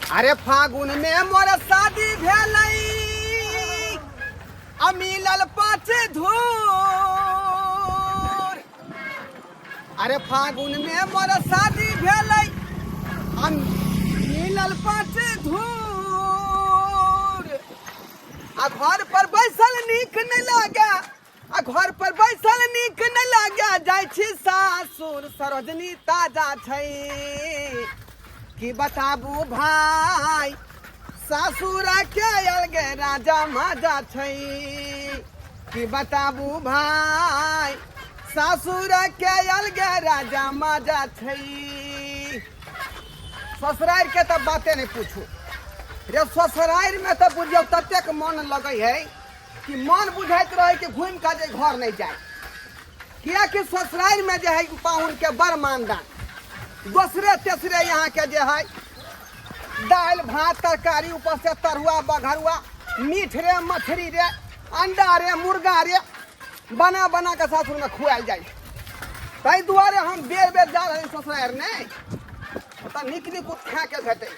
अरे फागुन में मोर शादी भेलै आ मिलल पाँच धूर। अरे फागुन में मोर शादी भेलै आ मिलल पाँच धूर। आ घर पर बैसल नीक नहि लागे, आ घर पर बैसल नीक नहि लागे, जाइ छी सासुर सरोजनी ताजा छै। की बताबू भाई, सासुर के अलगे राजा माजा छै। की बताबू भाई, सासुर के अलगे राजा माजा छै। ससुरारि के तऽ बाते नहि पूछू रे, ससुरारि में तऽ बुझियौ ततेक मन लगै है कि मन बुझाइत रहे कि घूमि कऽ जे घर नहि जाय, कियाकि ससुरारि में जे है पाहुन के बड़ मानदान। दोसरे तेसरे यहाँ के जे है दालि भात तरकारी, ऊपर से तरुआ बघरुआ, मीठ रे मछली रे अंडा रे मुर्गा रे, बना बना के सासुर में खुआल जाइ। ताहि दुआरे हम बेर बेर जा रहल ससुरारि नहि, ओतऽ नीक नीक खा के भेटै।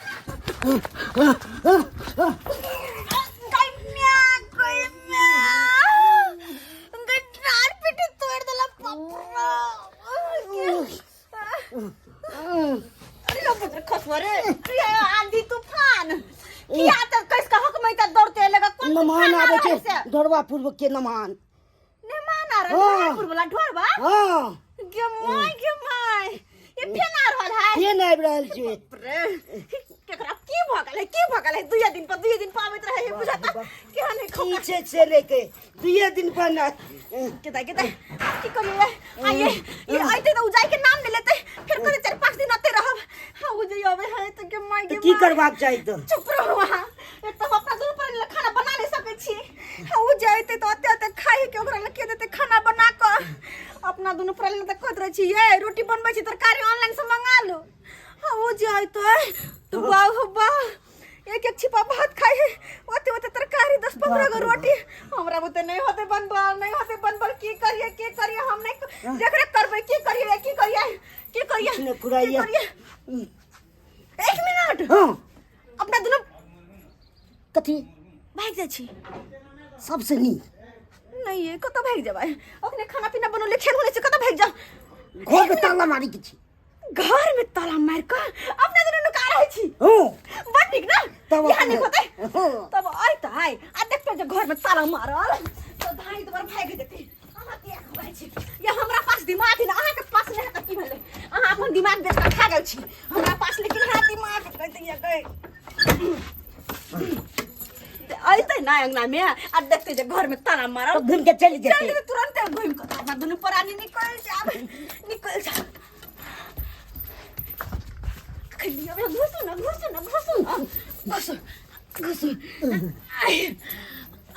आंधी तूफान किया त कस के हक में त दौड़ते लगा कोन नमान तूफान आ आबै रहल छै से? ढोरबा पूर्व के नमान मेहमान आ रहल हाँ। ढोरबा वाला ढोरबा। हाँ। गे my, गे my, ये फेन आ रहल है। फेन आबि रहल छै। बाप रे, केकरा की भऽ गेलै, की भऽ गेलै? दुइये दिन पर, दुइये दिन पर आबैत रहै है, बुझाता केहन है की खोका। छै से नहि कहि, दुइये दिन पर ना। केता केता आब की करियै? आइए ये आइते त उ जाय के नाम नहि लेतै, फेर कहतै 4-5 दिन अते रहब। हाँ, उ जे आबै है त गे my, गे तऽ की my. करबाक चाही तऽ? चुप रहू अहाँ। एक तऽ हम अपना दुनू प्राणी लए खाना बना नहि सकै छी, हाँ, उ जे अयतै तऽ ओते ओते खाइ के ओकरा लए के देतै खाना बना कऽ? अपना दुनू प्राणी लए तऽ कहैत रहै छी, ये रोटी बनबै छी, तरकारी ऑनलाइन से मंगा लू। हाँ, उ जे अयतै तऽ बाह हो बाह, एक एक छिपा भात खाइ है, ओते ओते तरकारी, 10-15 गो रोटी। हमरा बुते नहि होतै बनबल, नहि होतै बनबल। की करियै, की करियै? हम नहि देखरेख करबै। की करियै, की करियै, की करियै? किछु नहि फुराइया। की करियै? एक मिनट। हाँ। अपना दुनू कथी भागि जाइ छी सबसे नीक। नहीं, ये कतऽ भागि जेबै? अखने खाना पीना बनौले खेल होने छै, कतऽ भागि जाउ? घर में ताला मारी के छी। घर में ताला मारि कऽ अपना दुनू नुका रहै छी। हाँ। बड़ नीक ना? तब यहाँ नीक होतै। हाँ। तब अयतै आ देखतै जे घर में ताला मारल तऽ धाइ दुआर भागि जेतै। अहाँ किया घबराइ छी? ये हमरा पास दिमाग है ना, अहाँके पास नहि है तऽ की भेलै? अहाँ अपन दिमाग बेच कऽ खा गेल छी। हमरा पास लेकिन है दिमाग। कहते ये गए अयतै ना अंगना में आ देखतै जे घर में ताला मारल, तऽ घुमि के चलि जेतै। चलि जेतै तुरंते घुमि कऽ। अपना दुनू प्राणी निकलि जाब, निकलि जाब। खलियो बे, घुसू ना, घुसू ना, घुसू ना, घुसू, घुसू।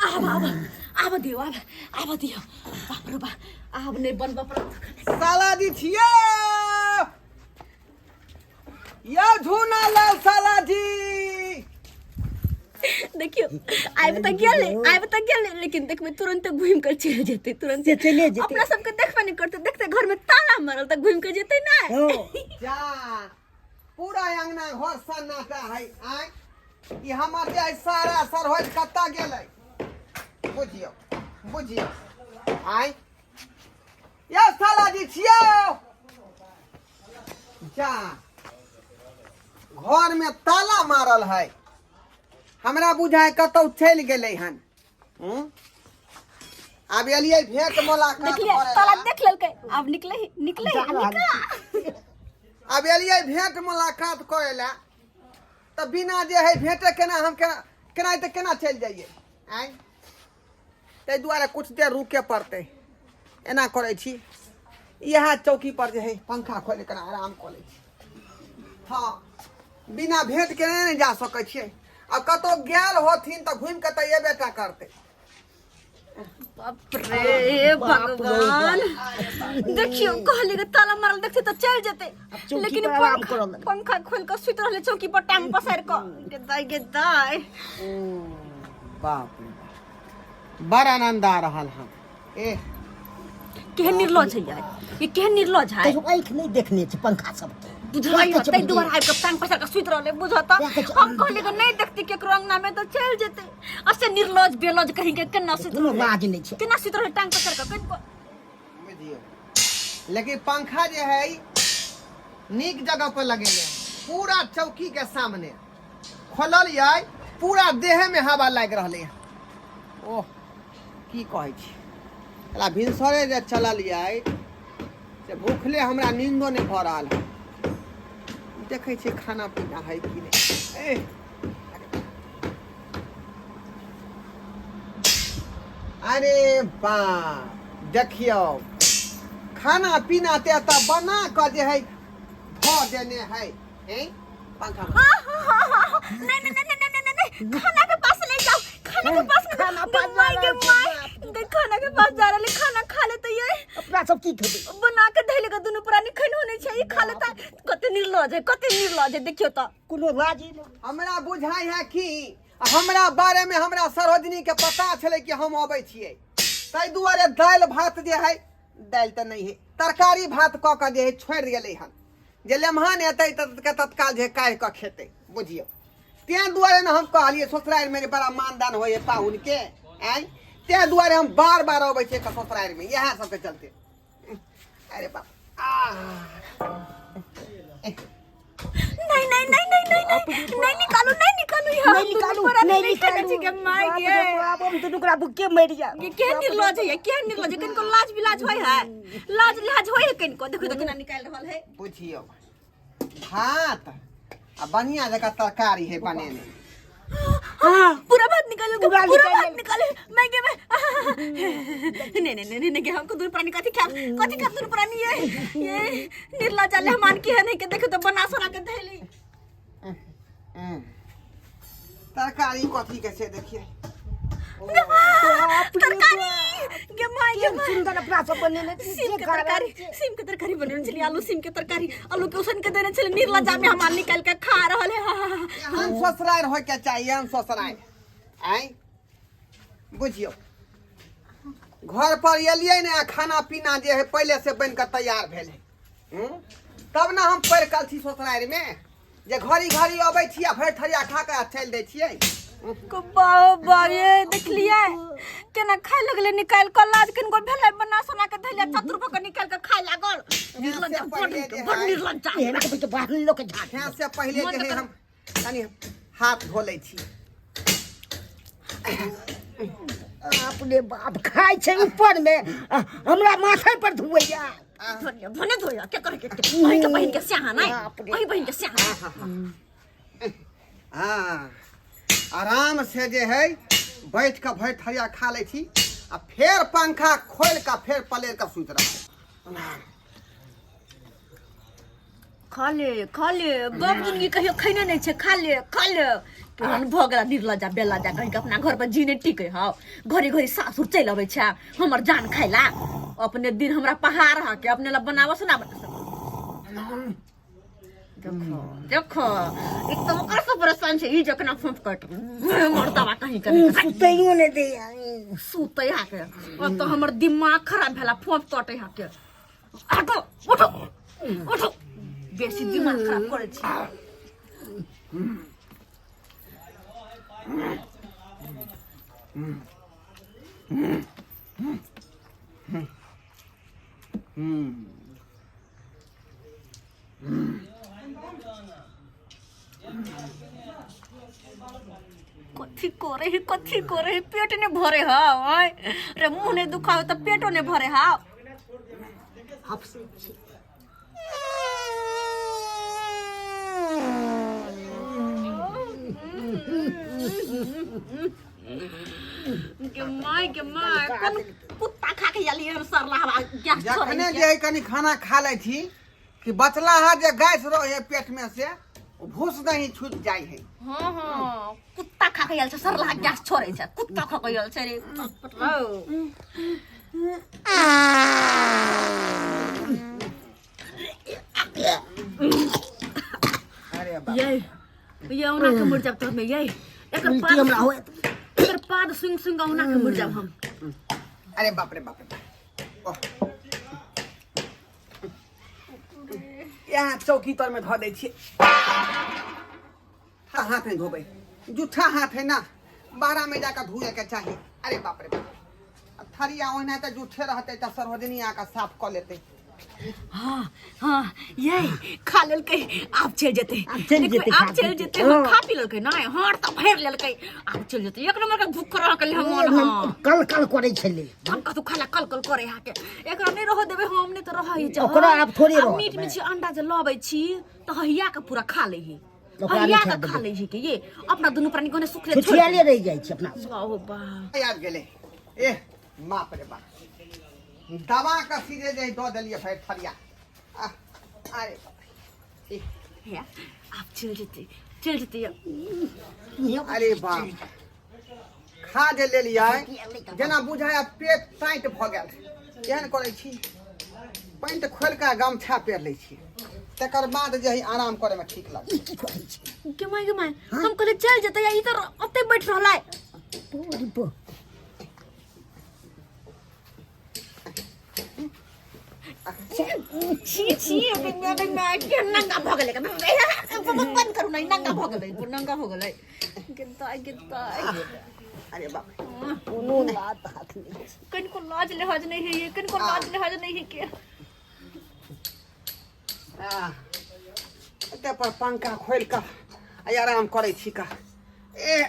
आब आब आब दियो, आब आब दियो। बाप रे बाप, आब नहि बनबऽ पड़त। साला जी छियै यौ, झूना लाल साला जी। देखियो, आबि तऽ गेलै, आबि तऽ गेलै, लेकिन देखबै तुरंत घुमि कऽ चलि जेतै, तुरंत से चलिए जेतै। अपना सबके देखबे नहि करतै। देखतै घर में ताला मारल तऽ घुमि कऽ जेतै ना। हाँ। जा, पूरा अंगना घर सन्नाटा है। आय, ई हमर जे है सारा सरहोज कतऽ गेलै? बुझियौ, बुझियौ। आय यौ, साला जी छियौ। जा, घर में ताला मारल है, हमरा बुझाय कतौ चलि गेलै हन। हूँ? आब एलियै भेंट मुलाकात देखलियै करै ताला ला। देख लेलकै, आब निकले ही, निकले ही, जा रहल निकला। आब एलियै भेंट मुलाकात करै ला तऽ बिना जे है भेंटे केना हम केना केना तऽ केना चलि जाइए? आँय, ताहि दुआरे कुछ देर रुके पड़तै। एना करै छी, इएह चौकी पर जे है पंखा खोलि कऽ आराम कऽ लै छी। हँ, बिना भेंट केने नहि जा सकै छियै। आ कतहु गेल होथिन तऽ घुमि कऽ तऽ एबे टा करतै। बाप रे भगवान, देखियो, कहली के ताला मारल देखते तऽ चलि जेतै, चौकी लेकिन पर आराम पंखा करऽ लगलै। पंखा खोलि कऽ सुति रहलै चौकी पर टांग पसारि कऽ। गे दाइ, गे दाइ। बाप रे बाप, बड़ आनंद आ रहल हन। ए केहन निर्लज है यार ये, केहन निर्लज है। कहियो आँखि नहि देखने छै पंखा सबके। बुझाइ राखै छै तै दुआरे आबि कऽ टांग पसारि कऽ सुति रहलै बुझत राखै छै। हम कहलियै कि नहि देखती केकरो अंगना मे तऽ चलि जेतै आ से निर्लज बेलज कहीं के केना सुति कोनो रहलै लाज नहि छै केना सुति रहलै टांग पसारि कऽ कनिको बुझियौ लेकिन पंखा जे है नीक जगह पर लगेने है पूरा चौकी के सामने खोलल ये पूरा देहे में हवा लागि रहलै हन ओह की कहै छी अला भिनसरे जे चलल ये से भूखले हमरा नींदो नहि भऽ रहल है देखै छियै खाना पीना है कि नहि ए अरे बा देखियौ खाना पीना ते एतऽ बना कऽ जे है धऽ देने है हैं पंखा में। नहीं नहीं नहीं नहीं नहीं नहीं खाना के पास ले जाओ खाना के पास खाना नहीं पास जा माय के रहल छै, my बाप गई खाना के पास जा रहले खाना खा लेते ये अपना सब की खेबै बना के धैले के दुनू प्राणी खैन होने छै ई खा लेता कते निर्लज है कते निर्लज है देखियो तो कोनो लाज ही नहि हमरा बुझाइ है कि हमरा बारे में हमरा सरोजनी के पता छलै कि हम अबै छियै ताहि दुआरे दालि भात जे है दालि तऽ नहि है तरकारी भात कऽ कऽ जे है छोड़ि गेलै हन जे लेमहान एतै तऽ तत्काल जे काढ़ि कऽ खेतै बुझियौ तेँ दुआरे ने हम कहलियै ससुरारिमे जे बड़ा मानदान होइ है पाहुनके आँय तेँ दुआरे हम बार बार अबै छियै ससुरारिमे इएह सबके चलते अरे बाप आ नहीं नहीं नहीं नहीं नहीं नहीं नहीं निकालो नहीं निकालो यहाँ नहीं निकालू नहीं निकालू के माय बाप गे रे बाप, हम दुनू ओकरा भुक्के मरि जायब ये के निर्लज है के निर्लज है किनको लाज बिलाज होय है लाज लाज होय है किनको देखो तो केना निकाल रहल है बुझियौ भात आ बढ़िया जकाँ तरकारी है बनेने हाँ पूरा भात निकाल पूरा पूरा निकाल भात निकाले मैं के मैं नहीं नहीं नहीं नहीं हमको दूर प्राणी कथी खाब कथी खाब दूर प्राणी ये ये निर्लज आले हमान की है नहीं के देखो तो बना सोना के धैली तरकारी कथी के से देखिए तरकारी गे माय गे केहन माय सुन्दर अपना सब बनेने छी सीम जे के खा रहल तरकारी छी। सीम के तरकारी बनेने छली आलू सीम के तरकारी आलू के उसन के देने छली निर्लज में हमान निकाल के खा रहल है हा, हा, हा। एहन ससुरारि होय के चाही एहन ससुरारि आँय बुझियौ घर पर एलियै ने आ खाना पीना जे है पहिले से बनि कऽ तैयार भेल है हूँ? तब ने हम पढ़ि कल छी ससुरारिमे जे घड़ी घड़ी अबै छी आ भरि थरिया खा कऽ आ चलि दै छियै बाबा ये देखलियै केना खाय लगलै निकालि कऽ लाज किनको भेलै बना सोना के धैले चतुर भऽ कऽ निकालि कऽ खाय लागल निर्लज्ज बड़ बड़ निर्लज्ज एहन के तऽ बाहर लोक झाड़ खेँ से पहिले जे है हम कनि हाथ धो लै छी अपने बाप खाय छै ऊपर में आ, हमरा माथे पर धुएया धोनिया भने धोया के करे के अहीं के बहिन के स्याहा नहीं बाप रे। अहीं बहिन के स्याहा हाँ आराम से जे है बैठ कऽ भरि थरिया खा लै छी आ फेर पंखा खोलि कऽ फेर पलेर कऽ सुति रहब खा ले खा ले बाप जिंदगी कहियो खैने नहीं छे खा ले खा ले केहन भऽ गेला निर्लज्जा बेलज्जा कहीं के अपना घर पर जीने टिके हौ घड़ी घड़ी सासुर चलि अबै छै हमर जान खाइला अपने दिन हमरा पहाड़ ह के अपने ला बनाबऽ सुना देखो देखो एक तो ओकर से परेशान छै ई जखना फोंफ कट मर्दवा कहीं के नहीं सुतैयो नहि दैया सुतै हाके अब तो हमर दिमाग खराब भेला फोंफ कटे हाके हटो उठो उठो बेसी दिमाग खराब करै छी कथी करे है कथी करे है पेट ने भरे हाव आय रे मुंह ने दुखावे त पेटो ने भरे हाव हफसै छी के my के my कोन कुत्ता खा के आली हम सरला हवा गैस छोड़े जखने जे है कनि खाना खा लै छी कि बचला है जे गैस रहे पेट में से ओ भूस दही छूट जाइ है हाँ हाँ कुत्ता खा के आयल छै सरला गैस छोड़े छै कुत्ता खा के आयल छै रे अरे बाप ये ये औना के मर जाब तो हमें ये एकर उल्टी पाद हमरा होयत एकर पाद सुंग सुंग औना के मर जाब हम अरे बाप रे बाप रे बाप। ओह, यहाँ चौकी तर में धऽ दै छियै। हाथ नहीं धोबै, जूठा हाथ है ना, बारह में जाकर धोए के चाही। अरे बाप रे बाप, अब थरिया ओहिना तऽ जूठे रहतै तऽ सरोजनी आके साफ कऽ लेतै। हाँ हाँ, ये खा लेलकै, आब चलि जेतै। आब चलि जेतै, आब खा चलि पी जेतै। के। हाँ, खा पी लेलकै नहि, हर तऽ भरि लेलकै, आब चलि जेतै। एक नंबर के भूख रह गेलै हमर। हाँ, कल कल करै छलै। हम कतौ खाला कल कल करे हाके, एकरा नहि रहऽ देबै हम, नहि तऽ रहै छै। ओकरा आब थोड़े रहऽ मीट देबै। मछली अंडा जे लबै छी तऽ हहिया के पूरा खा लै है। ओकरा हहिया नहि के खाए खा देबै। लै है के ये अपना दुनू प्राणी कोने सुखले छोड़ि छुछियाले रहि जाइ छै अपना सब। वाह वाह। आबि गेलै। एह बाप रे बाप, दवा के सीधे जे दऽ देलियै भरि थरिया। आह, अरे बाप रे। एह, हे, आब चलि जेतै, चलि जेतै। अरे बाप, खा जे लेलियै जेना बुझाय पेट टाइट भऽ गेल। एहन करै छी, पैंट खोलि कऽ गमछा पेर लै छी, तकर बाद जे है आराम करैमे ठीक लगै। ई की करै छै? गे माय, गे माय, हम कहलियै चलि जेतै, ई तऽ ओतै बैठ रहलै। बड़ी बा- छी छी, अरे माय, के नंगा भऽ गेलै। बंद करू ने, नंगा भऽ गेलै, नंगा भऽ गेलै। गिद्दा गिद्दा। अरे बाप रे। कोनो लात हाथ नहि छै। कनिको लाज लिहाज नहीं है ये, कनिको लाज लिहाज नहीं है के। आह, एते पर पंखा खोलि कऽ आ आराम करै छी का। ए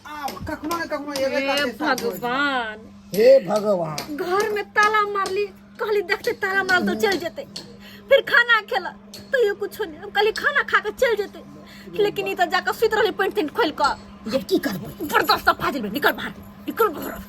आब कखनो ने कखनो एबे हे करतै साँझ होइत। भगवान, हे भगवान। घर में ताला मारली, कहली देखते ताला मारल तो चल जेते। फिर खाना खेला तैयो कुछो नहीं। हम कहली खाना खा के चल जेते, लेकिन ई तो जाकर सुति रहले पेंट तेंट खोल के। ये की करबै? जबरदस्त फाजिल में, निकल बाहर, निकल बाहर।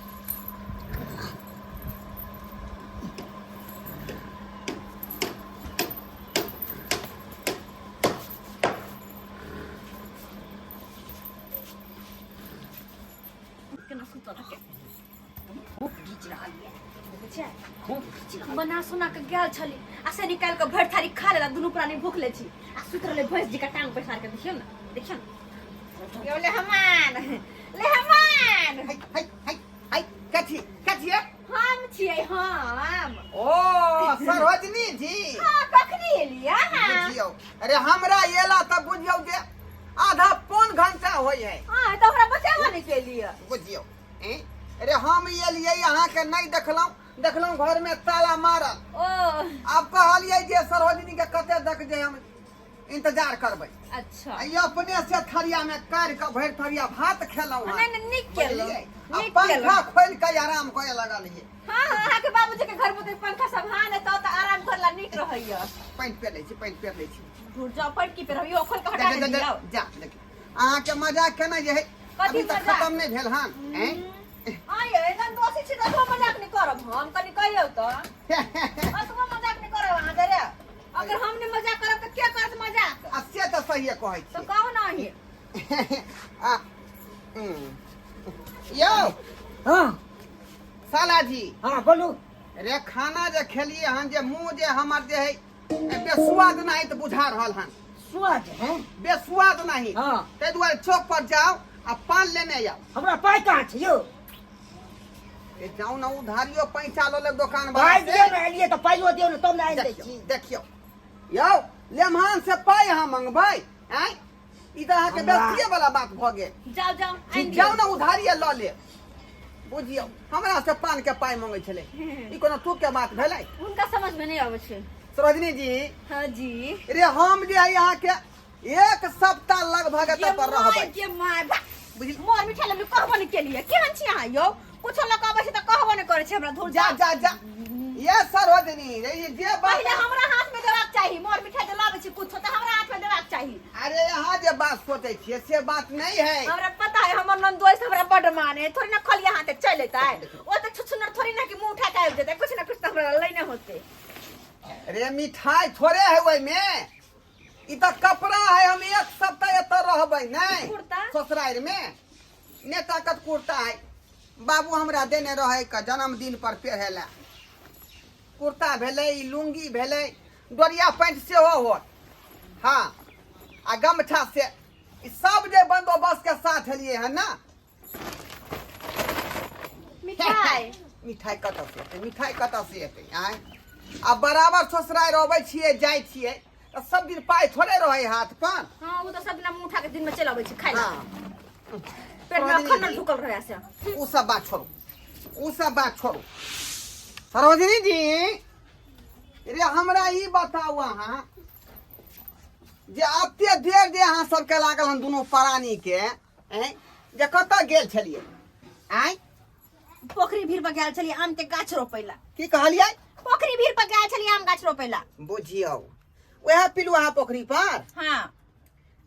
केना सुतल हके? खूब घीच रहल ये, खूब घीच रहल। बना सुना के गेल छली आ से निकाल के भरि थारी खा लेला। दुनू प्राणी भूखले छी आ सुति रहले भैंस जी का टांग पैसार के। देखियौ ने, देखियौ ने। यो ले हमान, ले हमान। है है है है, कथी कथी है? हम छियै हम। ओ सरोजनी जी। हाँ, कखनी एलियै अहाँ? बुझियौ, अरे हमरा एला तऽ बुझियौ जे आधा पौन घंटा होइ है। हाँ, तऽ हमरा बतेबो नहि केलियै। बुझियौ, हैं? अरे हम एलियै, अहाँके नहि देखलहुँ, देखलहुँ घर में ताला मारल। ओ। आब कहलियै जे सरोजनी के कते तक जे हम इंतजार करबै। अच्छा। आ ई अपने से थरिया में काढ़ि कऽ भरि थरिया भात खेलहुँ हन। नहि नहि, नीक केलहुँ। बुझलियै? आ नीक पंखा केलहुँ। खोलि कऽ आराम करे लगलियै। हाँ हाँ, अहाँके बाबूजी के घर में तऽ पंखा सब हाँ नहि तऽ आराम करला नीक रहैया। पैंट पेर लै छी, पैंट पेर लै छी। दूर जाओ, पैंट की पेरब यो, खोल के जा हटा जा दे जा दियौ। जा, देखियौ अहाँके मजाक केना जे है कथी अभी तक मजाक? खत्म नहि भेल हन, हैं? आँ यै, एखन दोषी छी तऽ मजाक नहि करब हम, कनि कहियौ तऽ अतबो मजाक नहि करब अहाँ जरे। अगर हम नहि मजाक करब तऽ के करत मजाक? आ से तऽ सहिए कहै तऽ छी। कहू ने अहीं। आ, यौ। हाँ। साला जी। हाँ, बोलू। रे खाना जे खेलिए हन जे मुंह जे हमर जे है बेसुआद नहीं तऽ बुझा रहल हन। स्वाद है? बेसुआद नहीं। हाँ। ताहि दुआरे चौक पर जाओ आ पान लेने आउ। हमरा पाइ कहाँ छै यौ? ए जाउ ने उधारियो पैसा लऽ लेब दोकान वाला पाइ से। दियौ ने, एलियै तऽ पाइयो दियौ ने तब ने आनि दै देखियौ छी। देखियौ यौ, लेमहान से पाइ अहाँ मंगबै? आँय, ई तऽ अहाँके हमरा- बेस्तिये वाला बात भऽ गेल। जाउ जाउ, आनि दियौ। जाउ ने उधारिये लऽ लेब। बुझियौ, हमरा से पान के पाइ मंगै छलै, ई कोनो तुक के बात भेलै? हुनका समझ में नहीं आबै छै। सरोजनी जी। हाँ जी। रे हम जे है अहाँके एक सप्ताह लगभग एतऽ पर रहबै। के my बा। बुझल? मोर मिठाई लम्बी कहबो नहीं केलिए। केहन छी अहाँ यौ? कुछो लऽ कऽ अबै छै तऽ कहबो नहीं करै छै हमरा। धुर जा जा जा, ये सरोजनी रे, ई जे बात पहिले हमरा हाथ में देबाक चाही। मोर मिठाई जे लाबै छी कुछो तऽ हमरा हाथ में देबाक चाही। अरे यहाँ जे बात सोचै छियै से बात नहीं है। हमरा पता है, हमर ननदोई से हमरा बड माने है। थोड़ी ना खलिया हाथे चलि एतै। ओ तऽ छुछुनर थोड़ी ना कि मुंह उठा के आबि जेतै। कुछ ना कुछ तऽ हमरा लैने होतै। अरे मिठाई थोड़े है ओहिमे, ई तऽ कपड़ा है। हम एक सप्ताह एतऽ रहबै नहि। कुर्ता? ससुरारि में नेता कत कुर्ता है, बाबू हमरा देने रहै के जन्मदिन पर पहिरे ला। कुर्ता भेलै, ई लुंगी भेलै, डोरिया पैंट सेहो होत। हाँ, आ गमछा से ई सब जे बंदोबस्त के साथ एलियै हन ना। मिठाई? मिठाई कतऽ से एतै? मिठाई कतऽ से एतै? आँय, आ बराबर ससुरारि अबै छियै जाइ छियै, तऽ सब दिन पाइ थोड़े रहै हाथ पर। हाँ, उ तऽ सब दिना मुँह उठा के दिन में चलि अबै छै खाइ ला। हाँ। पेट में अखन न ढुकल रहै से। उ सब बात छोड़ू, उ सब बात छोड़ू। सरोजिनी जी रे, हमरा ई बताउ अहाँ जे एते देर जे अहाँ सबके लागल हन दुनू प्राणी के, ऐं, जे कतऽ गेल छलियै? आँय? पोखरी भीड़ पर गेल छलियै आम के गाछ रोपै ला। की कहलियै? पोखरी भीड़ पर गेल छलियै आम गाछ रोपै ला। बुझियौ, वएह पिलुआ पोखरी पर? हाँ।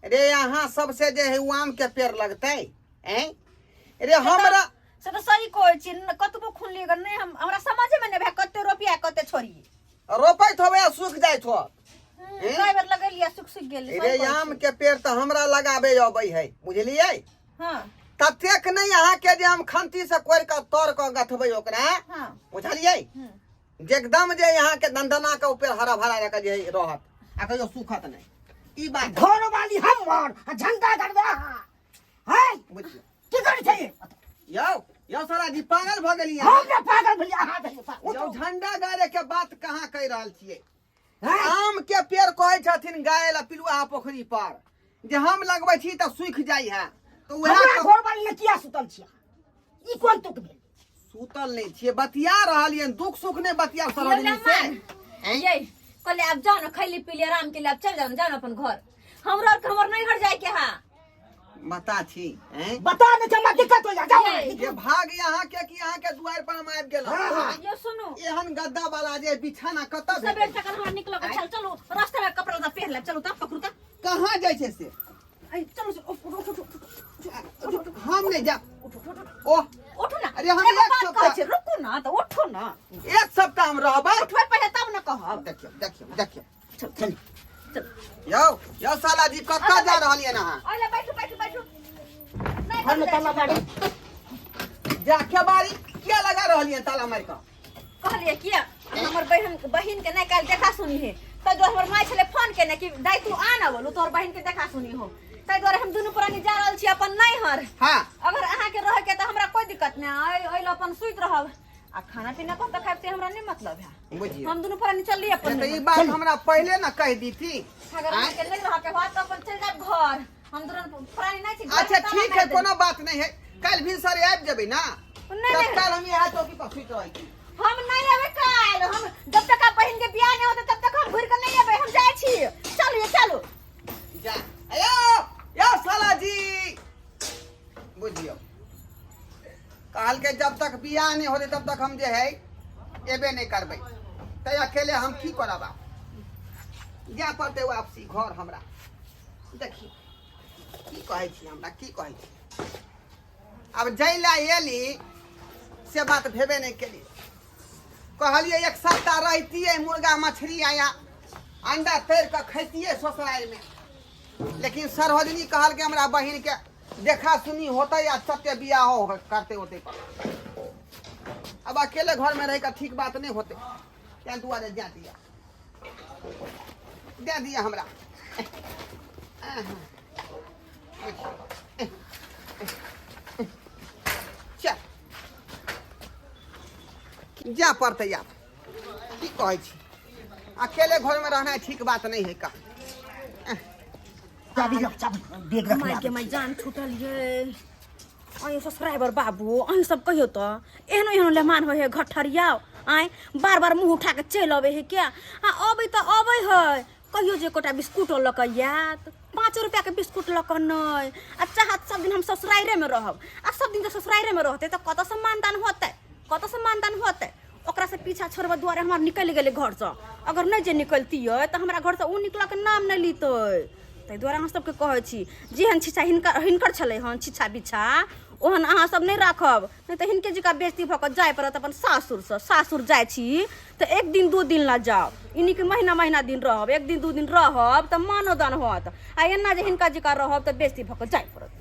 रे अहाँ सबसे जे है उ आम के पेड़ लगतै? ऐं रे, हमरा से तऽ सही कहै छी न, कतबो खून लिअ नहि, हम हमरा समझे में नहि भए कते रोपिया कते छोड़िए। रोपैत होबे आ सूख जाइत हो। कई बेर लगेलियै सुख सुख गेल। रे आम के पेड़ तऽ हमरा लगाबे अबै है, बुझलियै? हाँ। ततेक नहि अहाँके जे हम खंती से कोरि कऽ तर कऽ गथबै ओकरा। हाँ। बुझलियै? जे एकदम जे अहाँके दंदना के ऊपर हरा भरा रखऽ जे रहत आ कहियो सुखत नहि, ई बात। घर वाली हमर आ झंडा गड़बे अहाँ है। बुझलियै? की करै छै? यौ यौ सारा जी, पागल भऽ गेलियै? हम ने पागल भेलियै, अहाँ भेलियै पागल। यौ, झंडा गाड़े के बात कहाँ कहि रहल छियै? हैं? आम के पेड़ कहै छथिन गाय ला पिलुआ पोखरी पर जे हम लगबै छी तऽ सूखि जाइ है, तऽ वएह हमरा घर वाली ने किया सुतल छियै? ई कोन तुक भेल? सुतल नहि छियै, बतिया रहलियै, दुख सुख नहि बतिया सरोजिनी से। हैं? ये कहले आब जाओ ना, खैली पीली आराम के लिए, आब चल जाओ ना, जाओ ना अपन घर। हमरो और के हमर नैहर जाय के हा। बता छी, हैं? बता नहीं छै, हमरा दिक्कत हो जा, जाओ। ये। ये भाग यहाँ के कि यहाँ के दुआर पर हम आबि गेलहुँ। हाँ, हाँ। ये सुनू, एहन गद्दा वाला जे बिछाना कतऽ सबेर भेटै? सकल हमरा निकल के चल, चलू रास्ता में कपड़ा लत्ता पहिर लेब, चलू तब पकड़ू तब। कहाँ जाइ छै से? ऐ, चलू उठ उठ उठ उठ उठ। हम नहि जायब। उठ उठ उठ। ओह। उठू ना। अरे हम एगो एक बात सप्ताह- कहै छी, रुकू ना तऽ उठू ना। एक सप्ताह हम रहबै। उठबै पहिले तब ने कहब। देखियौ देखियौ देखियौ। चल चल चल। यौ यौ साला जी, कतऽ जा रहलियै अहाँ? ओले बैठू बैठू बैठू। नहि घर में ताला मारू। जा केबाड़ी किया लगा रहलियै ताला मारि कऽ? कहलियै किया हमर बहन बहिन के नहि काल्हि देखा सुनी है, ताहि दुआरे हमर माय छलै फोन केने कि दाइ तू आ ना बोलू, तोहर बहिन के देखा सुनी हो, ताहि दुआरे हम दुनू प्राणी जा रहल छी अपन नैहर। हाँ। अगर अहाँके रहे के तऽ हमरा कोई दिक्कत नहि, ओहि ओहि लए अपन सुति रहब आ खाना पीना कतऽ खायब से हमरा नहि मतलब है। बुझियौ, हम दुनू प्राणी चलली अपन तऽ ई नैहर। बात हमरा पहिले ने कहि दीती। अगर अहाँके नहि रहके होत तऽ अपन चलि जायब घर, हम दुनू प्राणी नहि छी घर में अच्छा ताला ठीक मारि है, देब। कोनो बात नहीं है, कल भी सर आबि जेबै ना? नहीं, नहीं। तत्काल हम यहाँ चौकी पर सुति रहै छी। हम नहीं अबै काल्हि, हम जब तक आप बहिन के बियाह नहीं होते तब तक हम घुरि के नहीं अबै, हम जाइ छी। चलू ये चलू। जा अयो यो साला जी, बुझियौ, कहलकै जब तक बियाह नहीं होते तब तक हम जे है एबे नहीं करबै, तै अकेले हम की करब? आब जाय पड़तै वापसी घर हमरा। देखियौ की कहै छी, हमरा की कहै छी। आब जाय लए एली से बात भेबे नहि केली। कहलियै एक सप्ताह रहितियै, मुर्गा मछली आया अंडा तैर कऽ खैतियै ससुरारिमे, लेकिन सरोजनी कहलकै हमरा बहिनके देखा सुनी होतै आ सत्य बियाह हो करते होते पर अब अकेले घर में रह कऽ ठीक बात नहीं होते, तें दुआरे जा दिया दे दिया हमरा। चल जा पड़तै आब, की कहै छी, अकेले घर में रहना ठीक बात नहीं है का। चाबी रख, चाबी बैग रख। माय के माय, जान छूटल ये। अहीं सब्सक्राइबर बाबू, अहीं सब कहियो तऽ एहनो एहनो लेमान होइ है घठरिया, आँय, बार बार मुँह उठा के चलि अबै है क्या? आ अबै तऽ अबै है, कहियो जे एकोटा बिस्कुटो लऽ कऽ आयत, 5 रुपैआके बिस्कुट लऽ कऽ नहि। आ चाहत सब दिन हम ससुराइरेमे रहब, आ सब दिन जे ससुराइरेमे रहतै तऽ कतऽसँ मानदान होतै, कतऽसँ मानदान होतै? ओकरासँ पीछा छोड़बऽ दुआरे हमर निकलि गेलै घरसँ। अगर नहि जे निकलतियै तऽ हमरा घरसँ ओ निकलऽके नाम नहि लितै। ताहि दुआरे अहाँ सबके कहै छी, जेहन छिछा हिनकर हिनकर छलै हन छिछा बिछा, ओहन अहाँ सब नहि राखब, नहि तऽ हिनके जकाँ बेइज्जती भऽ कऽ जाय पड़त अपन सासुरसँ। सासुर जाइ छी तऽ एक दिन दू दिन लए जाउ, ई नहि कि महीना महीना दिन रहब। एक दिन दू दिन रहब तऽ मानो दान होत, आ एना जे हिनका जकाँ रहब तऽ बेइज्जती भऽ कऽ जाय पड़त।